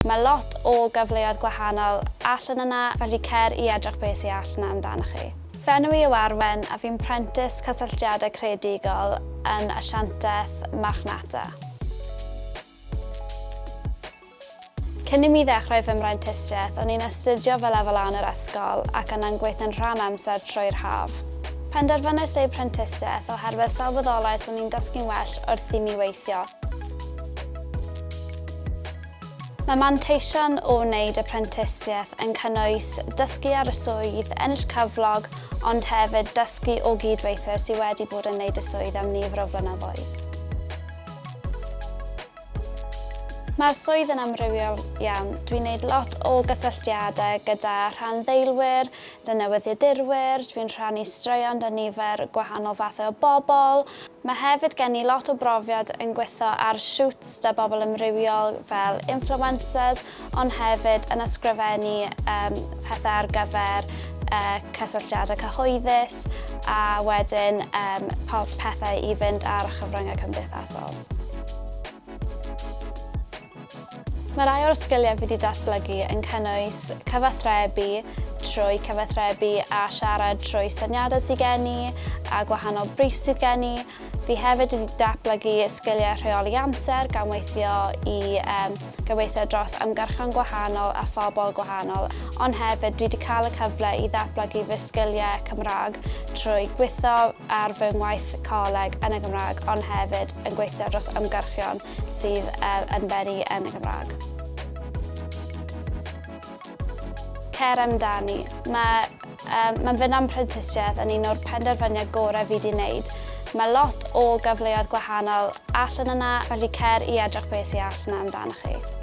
Mae lot o gyfleoedd gwahanol allan yna, felly cer i edrych beth sy'n allan yna amdanoch chi. Fy enw i yw Arwen a fi'n prentis cysylltiadau creadigol yn asiantaeth marchnata. Cyn i mi ddechrau fy mhrentisiaeth, o'n i'n astudio fy lefel A yn yr ysgol ac yna'n gweithio'n rhan amser trwy'r haf. Penderfynais eu prentisiaeth oherwydd sylweddolais o'n i'n dysgu'n well wrth i mi weithio. Mae manteision o wneud y prentisiaeth yn cynnwys dysgu ar y swydd, ennill cyflog, ond hefyd dysgu o gyd-weithwyr sydd wedi bod yn wneud y swydd am nifer o flynyddoedd. Mae'r swydd yn amrywiol iawn. Dwi'n gwneud lot o gysylltiadau gyda rhanddeilwyr, 'da newyddiadurwyr, dwi'n rhannu straeon 'da nifer gwahanol fathau o bobl. Mae hefyd gen i lot o brofiad yn gwitho ar shoots 'da bobl amrywiol fel influencers ond hefyd yn ysgrifennu um, pethau ar gyfer uh, cysylltiadau cyhoeddus a wedyn um, pethau i fynd ar chyfryngau cymdeithasol. Mae rhai o'r sgiliau fi wedi datblygu yn cynnwys cyfathrebu trwy cyfathrebu a siarad trwy syniadau sydd gen i a gwahanol briefs sydd gen i. Fi hefyd wedi datblygu sgiliau rheoli amser gan weithio i um, gan weithio dros ymgyrchon gwahanol a phobl gwahanol, ond hefyd dwi wedi cael y cyfle i ddatblygu fy sgiliau Cymraeg trwy gweithio ar fy ngwaith coleg yn y Gymraeg ond hefyd yn gweithio dros ymgyrchion sydd yn bennu yn y Gymraeg. Cer amdani. Mae, um, mae'n fynd am prentisiaeth yn un o'r penderfyniad gorau fi wedi wneud. Mae lot o gyfleoedd gwahanol allan yna, felly cer i edrych beth sy'n allan yna amdanoch chi.